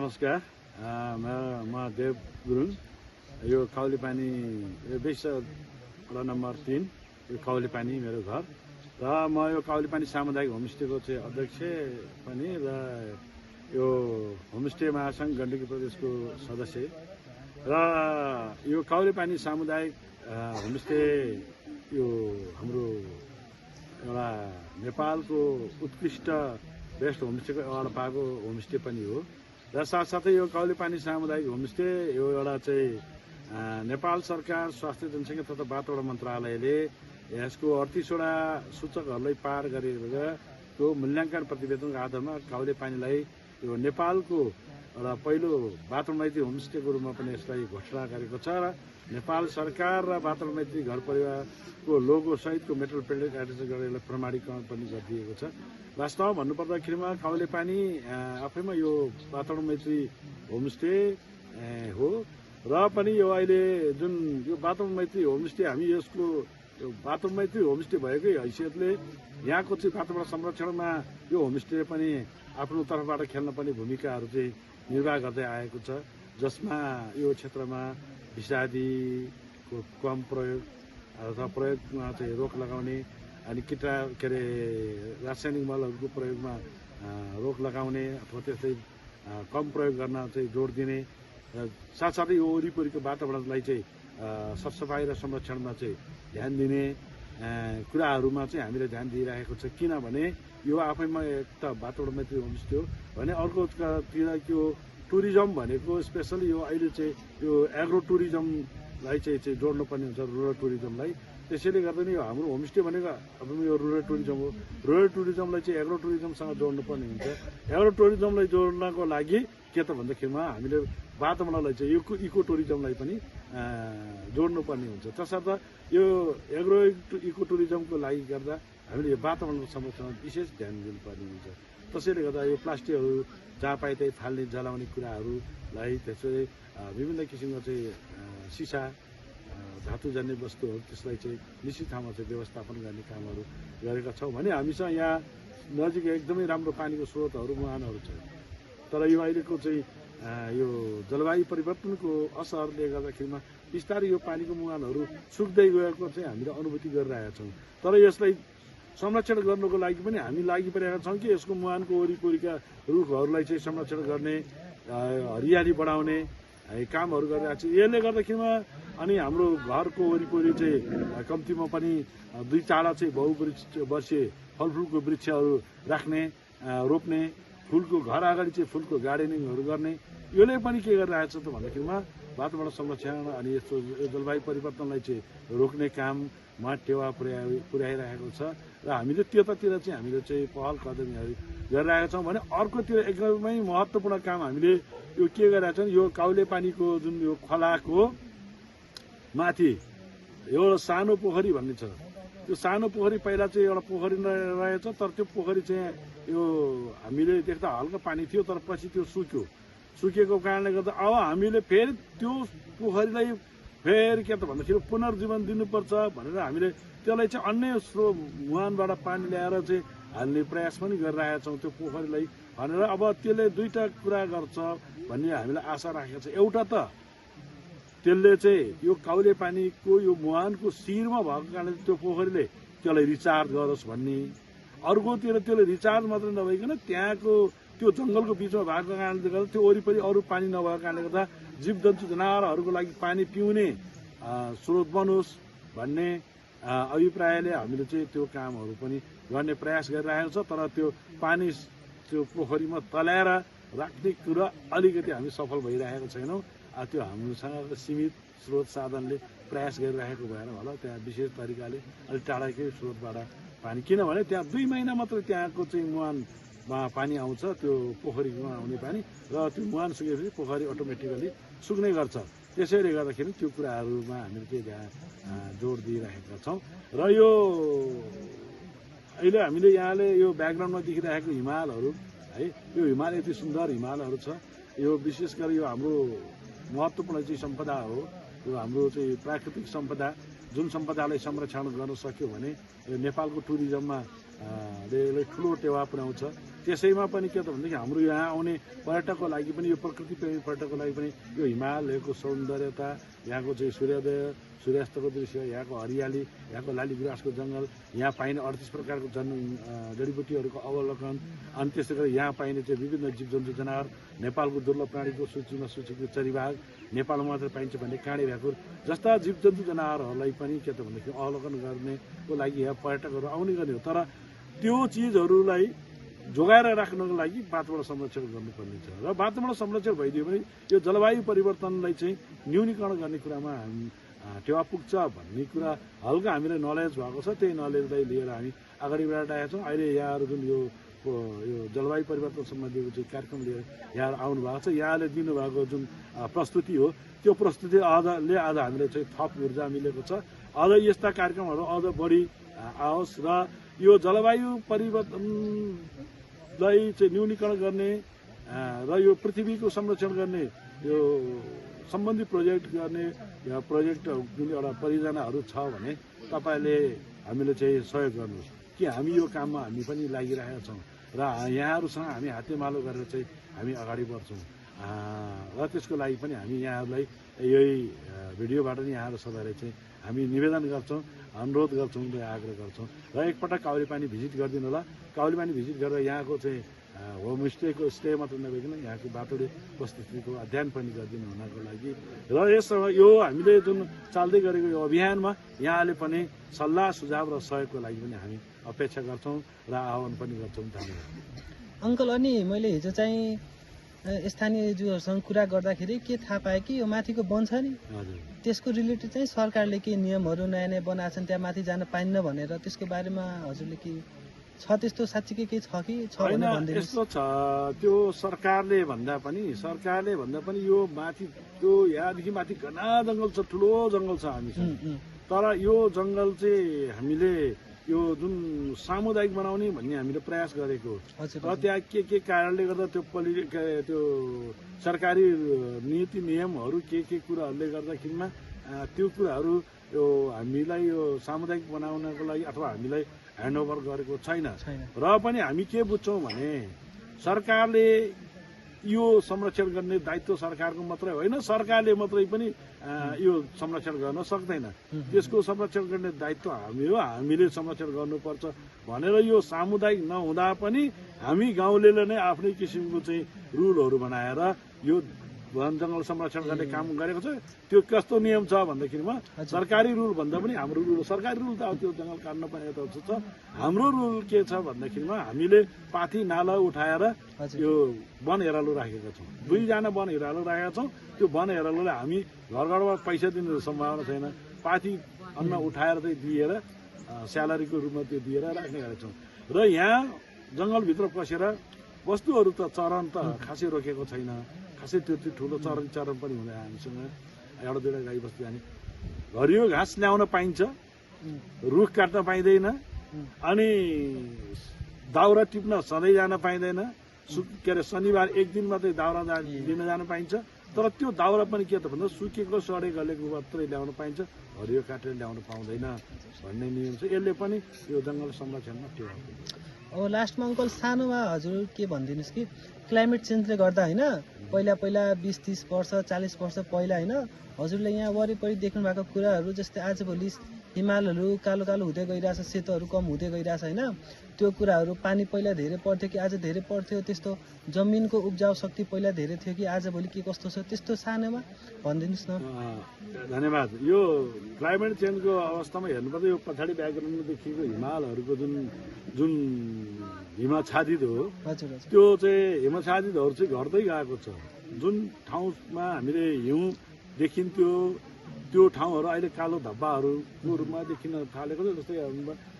नमस्कार। म देव गुरुङ। यो काउलीपानी वडा नम्बर 3 यो काउलीपानी मेरो घर र म यो काउलीपानी सामुदायिक होमस्टेको चाहिँ अध्यक्ष पनि र यो होमस्टे महासङ्घ गण्डकी प्रदेशको सदस्य र यो काउलीपानी सामुदायिक होमस्टे यो हाम्रो एउटा नेपालको उत्कृष्ट बेस्ट होमस्टेको अवार्ड पाएको होमस्टे पनि हो र साथसाथै यो काउलीपानी सामुदायिक होमस्टे यो एउटा चाहिँ नेपाल सरकार स्वास्थ्य जनसङ्ख्या तथा वातावरण मन्त्रालयले यसको 38वटा सूचकहरूलाई पार गरेर त्यो मूल्याङ्कन प्रतिवेदनको आधारमा काउलीपानीलाई यो नेपालको एउटा पहिलो वातावरण मैत्री होमस्टेको रूपमा पनि यसलाई घोषणा गरेको छ र नेपाल सरकार र वातावरण मैत्री घर परिवारको लोगो सहितको मेटल प्लेट एटेच गरेर यसलाई प्रमाणीकरण पनि गरिदिएको छ। वास्तवमा भन्नुपर्दाखेरिमा काउलीपानी आफैमा यो वातावरण मैत्री होमस्टे हो र पनि यो अहिले जुन यो वातावरण मैत्री होमस्टे हामी यसको यो वातावरण मैत्री होमस्टे भएकै हैसियतले यहाँको चाहिँ वातावरण संरक्षणमा यो होमस्टे पनि आफ्नो तर्फबाट खेल्न पनि भूमिकाहरू चाहिँ निर्वाह गर्दै आएको छ, जसमा यो क्षेत्रमा विषादीको कम प्रयोग अथवा प्रयोगमा चाहिँ रोक लगाउने अनि रासायनिक मलहरूको प्रयोगमा रोक लगाउने अथवा त्यस्तै कम प्रयोग गर्न चाहिँ जोड दिने र साथसाथै यो वरिपरिको वातावरणलाई चाहिँ सरसफाइ र संरक्षणमा चाहिँ ध्यान दिने कुराहरूमा चाहिँ हामीले ध्यान दिइरहेको छ। किनभने यो आफैमा एक त वातावरण मैत्री होमस्टे हो भने अर्कोतिर त्यो टुरिज्म भनेको स्पेसली यो अहिले चाहिँ यो एग्रो टुरिज्मलाई चाहिँ जोड्नुपर्ने हुन्छ, रुरल टुरिज्मलाई। त्यसैले गर्दा नि यो हाम्रो होमस्टे भनेको अब यो रुरल टुरिज्म हो। रुरल टुरिज्मलाई चाहिँ एग्रो टुरिज्मसँग जोड्नुपर्ने हुन्छ। एग्रो टुरिज्मलाई जोड्नको लागि के त भन्दाखेरिमा हामीले वातावरणलाई चाहिँ यो इको टुरिज्मलाई पनि जोड्नुपर्ने हुन्छ। तसर्थ यो एग्रो इको टुरिज्मको लागि गर्दा हामीले यो वातावरणको संरक्षणमा विशेष ध्यान दिनुपर्ने हुन्छ। त्यसैले गर्दा यो प्लास्टिकहरू जहाँ पाए त्यही फाल्ने जलाउने कुराहरूलाई त्यसरी विभिन्न किसिमको चाहिँ सिसा धातुजन्य वस्तुहरू त्यसलाई चाहिँ निश्चित ठाउँमा चाहिँ व्यवस्थापन गर्ने कामहरू गरेका छौँ भने हामीसँग यहाँ नजिक एकदमै राम्रो पानीको स्रोतहरू मुहानहरू छ। तर यो अहिलेको चाहिँ यो जलवायु परिवर्तनको असरले गर्दाखेरिमा बिस्तारै यो पानीको मुहानहरू सुक्दै गएको चाहिँ हामीले अनुभूति गरिरहेका छौँ। तर यसलाई संरक्षण गर्नुको लागि पनि हामी लागिपरेका छौँ कि यसको मुहानको वरिपरिका रुखहरूलाई चाहिँ संरक्षण गर्ने हरियाली बढाउने कामहरू गरिरहेको छ। यसले गर्दाखेरिमा अनि हाम्रो घरको वरिपरि चाहिँ कम्तीमा पनि 2-4 चाहिँ बहुवर्षीय फलफुलको वृक्षहरू राख्ने रोप्ने, फुलको घर अगाडि चाहिँ फुलको गार्डनिङहरू गर्ने, यसले पनि के गरिरहेको छ त भन्दाखेरिमा वातावरण संरक्षण अनि यस्तो जलवायु परिवर्तनलाई चाहिँ रोक्ने काममा टेवा पुर्याइरहेको छ र हामीले त्यतातिर चाहिँ हामीले चाहिँ पहल कदमीहरू गरिरहेका छौँ भने अर्कोतिर एकदमै महत्त्वपूर्ण काम हामीले यो के गरिरहेका छौँ, यो काउलीपानीको जुन यो खोलाको माथि एउटा सानो पोखरी भन्ने छ। त्यो सानो पोखरी पहिला चाहिँ एउटा पोखरी रहेछ, तर त्यो पोखरी चाहिँ यो हामीले देख्दा हल्का पानी थियो, तर पछि त्यो सुकेको कारणले गर्दा अब हामीले फेरि त्यो पोखरीलाई फेरि के त भन्दाखेरि पुनर्जीवन दिनुपर्छ भनेर हामीले त्यसलाई चाहिँ अन्य मुहानबाट पानी ल्याएर चाहिँ हाल्ने प्रयास पनि गरिरहेका छौँ त्यो पोखरीलाई भनेर। अब त्यसले दुईटा कुरा गर्छ भन्ने हामीलाई आशा राखेको छ। एउटा त त्यसले चाहिँ यो काउलीपानीको यो मुहानको शिरमा भएको कारणले त्यो पोखरीले त्यसलाई रिचार्ज गरोस् भन्ने, अर्कोतिर त्यसले रिचार्ज मात्रै नभइकन त्यहाँको त्यो जङ्गलको बिचमा भएको कारणले गर्दा त्यो वरिपरि अरू पानी नभएको कारणले गर्दा जीवजन्तु जनावरहरूको लागि पानी पिउने स्रोत बनोस् भन्ने अभिप्रायले हामीले चाहिँ त्यो कामहरू पनि गर्ने प्रयास गरिरहेको छ। तर त्यो पानी त्यो पोखरीमा तल्याएर राख्ने कुरा अलिकति हामी सफल भइरहेको छैनौँ। त्यो हामीसँग सीमित स्रोत साधनले प्रयास गरिरहेको भएर होला त्यहाँ विशेष तरिकाले अलिक टाढाकै स्रोतबाट पानी, किनभने त्यहाँ 2 महिना मात्रै त्यहाँको चाहिँ मुहानमा पानी आउँछ त्यो पोखरीमा आउने पानी, र त्यो मुहान सुकेपछि पोखरी अटोमेटिकली सुक्ने गर्छ। त्यसैले गर्दाखेरि त्यो कुराहरूमा हामीले चाहिँ त्यहाँ जोड दिइरहेका छौँ। र यो अहिले हामीले यहाँले यो ब्याकग्राउन्डमा देखिरहेको हिमालहरू है, यो हिमाल यति सुन्दर हिमालहरू छ। यो विशेष गरी यो हाम्रो महत्त्वपूर्ण चाहिँ सम्पदा हो, यो हाम्रो चाहिँ प्राकृतिक सम्पदा, जुन सम्पदालाई संरक्षण गर्न सक्यो भने यो नेपालको टुरिज्ममा ठुलो टेवा पुर्याउँछ। त्यसैमा पनि के त भनेदेखि हाम्रो यहाँ आउने पर्यटकको लागि पनि यो प्रकृति प्रेमी पर्यटकको लागि पनि यो हिमालयको सौन्दर्यता, यहाँको चाहिँ सूर्योदय सूर्यास्तको दृश्य, यहाँको हरियाली, यहाँको लाली गुराँसको जङ्गल, यहाँ पाइने 38 प्रकारको जडीबुटीहरूको अवलोकन, अनि त्यसै गरी यहाँ पाइने चाहिँ विभिन्न जीवजन्तु जनावर, नेपालको दुर्लभ प्राणीको सूचीमा सूचीकृत चरीबाघ, नेपालमा मात्र पाइन्छ भन्ने काँडे भ्याकुर जस्ता जीवजन्तु जनावरहरूलाई पनि के त भनेदेखि अवलोकन गर्नेको लागि यहाँ पर्यटकहरू आउने गर्ने हो। तर त्यो चिजहरूलाई जोगाएर राख्नको लागि वातावरण संरक्षण गर्नुपर्ने छ र वातावरण संरक्षण भइदियो भने यो जलवायु परिवर्तनलाई चाहिँ न्यूनीकरण गर्ने कुरामा टेवा पुग्छ भन्ने कुरा हल्का हामीलाई नलेज भएको छ। त्यही नलेजलाई लिएर हामी अगाडि बढाइरहेका छौँ। अहिले यहाँहरू जुन यो जलवायु परिवर्तन सम्बन्धीको चाहिँ कार्यक्रम लिएर यहाँहरू आउनु भएको छ, यहाँले दिनुभएको जुन प्रस्तुति हो त्यो प्रस्तुति अझले आज हामीले चाहिँ थप ऊर्जा मिलेको छ। अझ यस्ता कार्यक्रमहरू अझ बढी आओस् र यो जलवायु परिवर्तनलाई चाहिँ न्यूनीकरण गर्ने र यो पृथ्वीको संरक्षण गर्ने यो सम्बन्धी प्रोजेक्ट गर्ने प्रोजेक्ट जुन एउटा परियोजनाहरू छ भने तपाईँले हामीले चाहिँ सहयोग गर्नुहोस् कि हामी यो काममा हामी पनि लागिरहेका छौँ र यहाँहरूसँग हामी हातेमालो गरेर चाहिँ हामी अगाडि बढ्छौँ र त्यसको लागि पनि हामी यहाँहरूलाई यही भिडियोबाट नि यहाँहरू सबैलाई चाहिँ हामी निवेदन गर्छौँ, अनुरोध गर्छौँ र आग्रह गर्छौँ र एकपटक काउलीपानी भिजिट गरिदिनु होला। काउलीपानी भिजिट गरेर यहाँको चाहिँ होमस्टेको स्टे मात्र नभइकन यहाँको बाटोले परिस्थितिको अध्ययन पनि गरिदिनु हुनको लागि र यसमा यो हामीले जुन चाल्दै गरेको यो अभियानमा यहाँले पनि सल्लाह सुझाव र सहयोगको लागि पनि हामी अपेक्षा गर्छौँ र आह्वान पनि गर्छौँ। धन्यवाद अङ्कल। अनि मैले हिजो चाहिँ स्थानीयज्यूहरूसँग कुरा गर्दाखेरि के थाहा पाएँ कि यो माथिको वन छ नि त्यसको रिलेटेड चाहिँ सरकारले के नियमहरू नयाँ नयाँ बनाएको छन्, त्यहाँ माथि जान पाइन्न भनेर, त्यसको बारेमा हजुरले के छ त्यस्तो साँच्चीकै केही छ कि छैन? यस्तो छ, त्यो सरकारले भन्दा पनि यो माथि त्यो यहाँदेखि माथि घना जङ्गल छ, ठुलो जङ्गल छ हामीसँग। तर यो जङ्गल चाहिँ हामीले यो जुन सामुदायिक बनाउने भन्ने हामीले प्रयास गरेको र त्यहाँ के कारणले गर्दा त्यो सरकारी नीति नियमहरू के कुराहरूले गर्दाखेरिमा त्यो कुराहरू यो हामीलाई यो सामुदायिक बनाउनको लागि अथवा हामीलाई ह्यान्डओभर गरेको छैन। र पनि हामी के बुझ्छौँ भने सरकारले यो संरक्षण गर्ने दायित्व सरकारको मात्रै होइन, सरकारले मात्रै पनि यो संरक्षण गर्न सक्दैन। त्यसको संरक्षण गर्ने दायित्व हामी हो, हामीले संरक्षण गर्नुपर्छ भनेर यो सामुदायिक नहुँदा पनि हामी गाउँलेले नै आफ्नै किसिमको चाहिँ रुलहरू बनाएर यो वन जङ्गल संरक्षण गर्ने काम गरेको छ। त्यो कस्तो नियम छ भन्दाखेरिमा सरकारी रुल भन्दा पनि हाम्रो रुल, सरकारी रुल त अब त्यो जङ्गल काट्न पनि यता छ। हाम्रो रुल के छ भन्दाखेरिमा हामीले पाथी नाला उठाएर यो वन हेरालु राखेका छौँ। 2 जना वन हेरालु राखेका छौँ। त्यो वन हेरालुलाई हामी घरमा पैसा दिने सम्भावना छैन, पाथी अन्न उठाएर चाहिँ दिएर स्यालेरीको रूपमा त्यो दिएर राख्ने गरेका छौँ। र यहाँ जङ्गलभित्र पसेर वस्तुहरू त चरन त खासै रोकेको छैन, खासै त्यो ठुलो चरन पनि हुँदैन। हामीसँग एउटा 2 गाई बस्तु जाने हरियो घाँस ल्याउन पाइन्छ, रुख काट्न पाइँदैन, अनि दाउरा टिप्न सधैँ जान पाइँदैन। के अरे शनिबार 1 दिन मात्रै दाउरा लिन जान पाइन्छ। तर त्यो दाउरा पनि के त भन्दा सुकेको सडे गलेको मात्रै ल्याउन पाइन्छ, हरियो काटेर ल्याउन पाउँदैन भन्ने नियम छ। यसले पनि यो जङ्गल संरक्षणमा टेवा पुग्छ। अब लास्टमा अङ्कल सानोमा हजुर के भनिदिनुहोस् कि क्लाइमेट चेन्जले गर्दा होइन, पहिला 20-30 वर्ष 40 वर्ष पहिला होइन हजुरले यहाँ वरिपरि देख्नु भएको कुराहरू जस्तै आजभोलि हिमालहरू कालो कालो हुँदै गइरहेछ, सेतोहरू कम हुँदै गइरहेछ होइन, त्यो कुराहरू पानी पहिला धेरै पर्थ्यो कि आज धेरै पर्थ्यो, त्यस्तो जमिनको उब्जाउ शक्ति पहिला धेरै थियो कि आजभोलि के कस्तो छ त्यस्तो सानोमा भनिदिनुहोस् न। धन्यवाद। यो क्लाइमेट चेन्जको अवस्थामा हेर्नुपर्दा यो पछाडि ब्याकग्राउन्डमा देखिएको हिमालहरूको जुन हिमच्छादित हो त्यो चाहिँ हिमच्छादितहरू चाहिँ घट्दै गएको छ। जुन ठाउँमा हामीले हिउँ देखिन्थ्यो त्यो ठाउँहरू अहिले कालो धब्बाहरूको रूपमा देखिन थालेको छ। जस्तै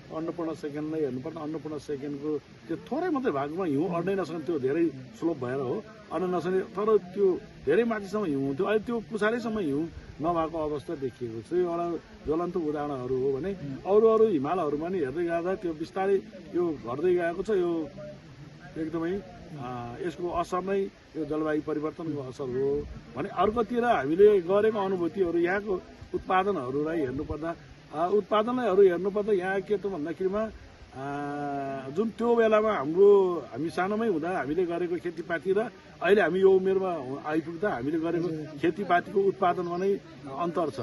अन्नपूर्ण सेकेन्डलाई हेर्नुपर्दा अन्नपूर्ण सेकेन्डको त्यो थोरै मात्रै भागमा हिउँ अड्नै नसक्ने, त्यो धेरै स्लोप भएर हो अड्न नसक्ने, तर त्यो धेरै माथिसम्म हिउँ हुन्थ्यो, अहिले त्यो पुछारीसम्म हिउँ नभएको अवस्था देखिएको छ। यो एउटा ज्वलन्त उदाहरणहरू हो भने अरू हिमालहरूमा नि हेर्दै जाँदा त्यो बिस्तारै यो घट्दै गएको छ। यो एकदमै यसको असर नै यो जलवायु परिवर्तनको असर हो भने अर्कोतिर हामीले गरेको अनुभूतिहरू यहाँको उत्पादनहरूलाई हेर्नुपर्दा यहाँ के त भन्दाखेरिमा जुन त्यो बेलामा हामी सानोमै हुँदा हामीले गरेको खेतीपाती र अहिले हामी यो उमेरमा आइपुग्दा हामीले गरेको खेतीपातीको उत्पादनमा नै अन्तर छ।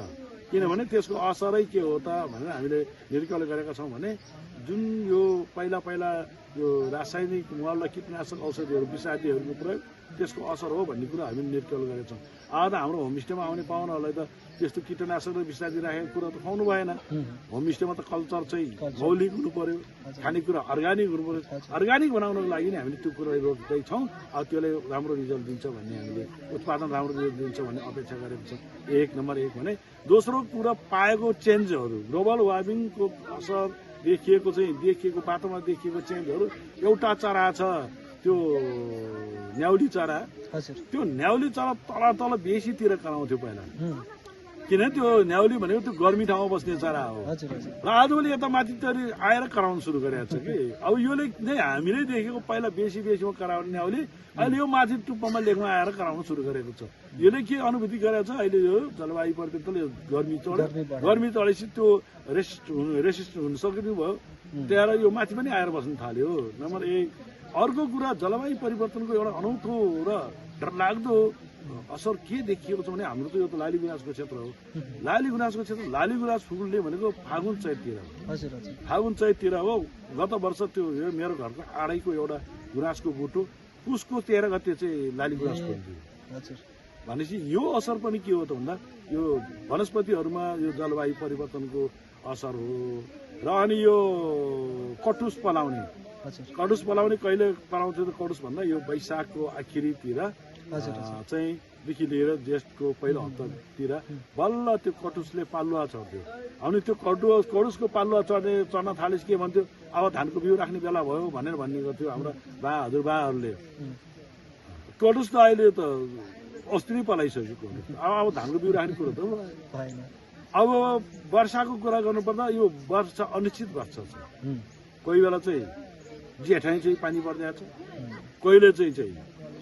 किनभने त्यसको असरै के हो त भनेर हामीले निर्कल गरेका छौँ भने जुन यो पहिला यो रासायनिक मल र कीटनाशक औषधिहरू विषादीहरूको प्रयोग त्यसको असर हो भन्ने कुरा हामीले निर्कल गरेका छौँ। आज हाम्रो होमस्टेमा आउने पाहुनाहरूलाई त त्यस्तो कीटनाशक र विषादी राखेको कुरा त खुवाउनु भएन। होमस्टेमा त कल्चर चाहिँ मौलिक हुनु पर्यो, खानेकुरा अर्ग्यानिक हुनु पर्यो। अर्ग्यानिक बनाउनको लागि नै हामीले त्यो कुरा रोक्दैछौँ। अब त्यसले राम्रो रिजल्ट दिन्छ भन्ने हामीले उत्पादन राम्रो रिजल्ट दिन्छ भन्ने अपेक्षा गरेको छौँ। नम्बर 1 भने दोस्रो कुरा पाएको चेन्जहरू ग्लोबल वार्मिङको असर देखिएको बाटोमा देखिएको चेन्जहरू एउटा चरा छ त्यो न्याउली चरा। त्यो न्याउली चरा तल बेसीतिर कराउँथ्यो पहिला, किनभने त्यो न्याउली भनेको त्यो गर्मी ठाउँमा बस्ने चरा हो र आजभोलि यता माथितिर आएर कराउन सुरु गरेको छ कि। अब योले नै हामीले देखेको पहिला बेसीमा कराउने न्याउली अहिले यो माथि टुप्पोमा लेखमा आएर कराउन सुरु गरेको छ। यसले के अनुभूति गरेको छ, अहिले यो जलवायु परिवर्तनले गर्मी चढेपछि त्यो रेसिस्ट हुन सक्ने भयो, त्यहाँ यो माथि पनि आएर बस्न थाल्यो। नम्बर 1। अर्को कुरा जलवायु परिवर्तनको एउटा अनौठो र डरलाग्दो असर के देखिएको छ भने हाम्रो त यो त लाली गुराँसको क्षेत्र हो। लाली गुराँस फुल्ने भनेको फागुन चैततिर हो। गत वर्ष त्यो मेरो घरको आडैको एउटा गुराँसको बोटो पुसको 13 गते चाहिँ लाली गुराँस फुल्थ्यो। भनेपछि यो असर पनि के हो त भन्दा यो वनस्पतिहरूमा यो जलवायु परिवर्तनको असर हो। र अनि यो कटुस पलाउने कहिले पलाउँथ्यो त? कटुस भन्दा यो वैशाखको आखिरीतिर चाहिँ देखि लिएर जेठको पहिलो हप्तातिर बल्ल त्यो कटुसले पालुवा चढ्थ्यो। अनि त्यो कटुसको पालुवा चढ्न थालेपछि के भन्थ्यो, अब धानको बिउ राख्ने बेला भयो भन्ने गर्थ्यो हाम्रा हजुरबाहरूले। कटुस त अहिले त अस्ति नै पलाइसक्यो। अब धानको बिउ राख्ने कुरो त भएन। अब वर्षाको कुरा गर्नुपर्दा यो वर्षा अनिश्चित वर्षा छ। कोही बेला चाहिँ जेठाइ चाहिँ पानी पर्दैछ, कहिले चाहिँ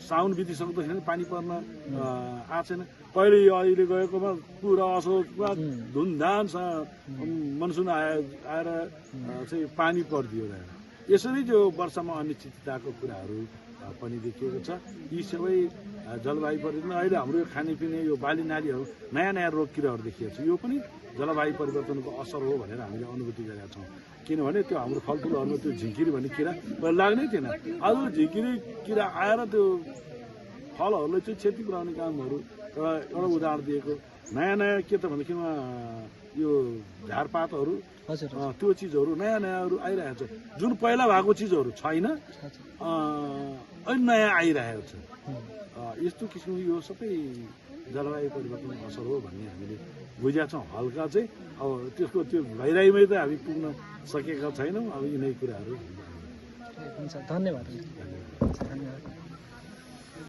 साउन बितिसक्दाखेरि पानी पर्न आएको छैन, कहिले अहिले गएकोमा पुरा असोजमा धुमधामसँग मनसुन आएर चाहिँ पानी परिदियो। यसरी त्यो वर्षामा अनिश्चितताको कुराहरू पनि देखिएको छ। यी सबै जलवायु परिवर्तन, अहिले हाम्रो यो खानेपिने यो बाली नालीहरू नयाँ रोग किराहरू देखिएको छ। यो पनि जलवायु परिवर्तनको असर हो भनेर हामीले अनुभूति गरेका छौँ। किनभने त्यो हाम्रो फलफुलहरूमा त्यो झिङ्किरी भन्ने किरा पहिला लाग्नै थिएन। आज झिङ्किरी किरा आएर त्यो फलहरूलाई चाहिँ क्षति पुर्याउने कामहरू एउटा उदाहरण दिएको। नयाँ के त भन्दाखेरि यो झारपातहरू त्यो चिजहरू नयाँहरू आइरहेको छ। जुन पहिला भएको चिजहरू छैन, अहिले नयाँ आइरहेको छ। यस्तो किसिमको यो सबै जलवायु परिवर्तनको असर हो भन्ने हामीले बुझेका छौँ। हल्का चाहिँ अब त्यसको त्यो गहिराइमै त हामी पुग्न सकेका छैनौँ। अब यिनै कुराहरू हुन्छ। धन्यवाद।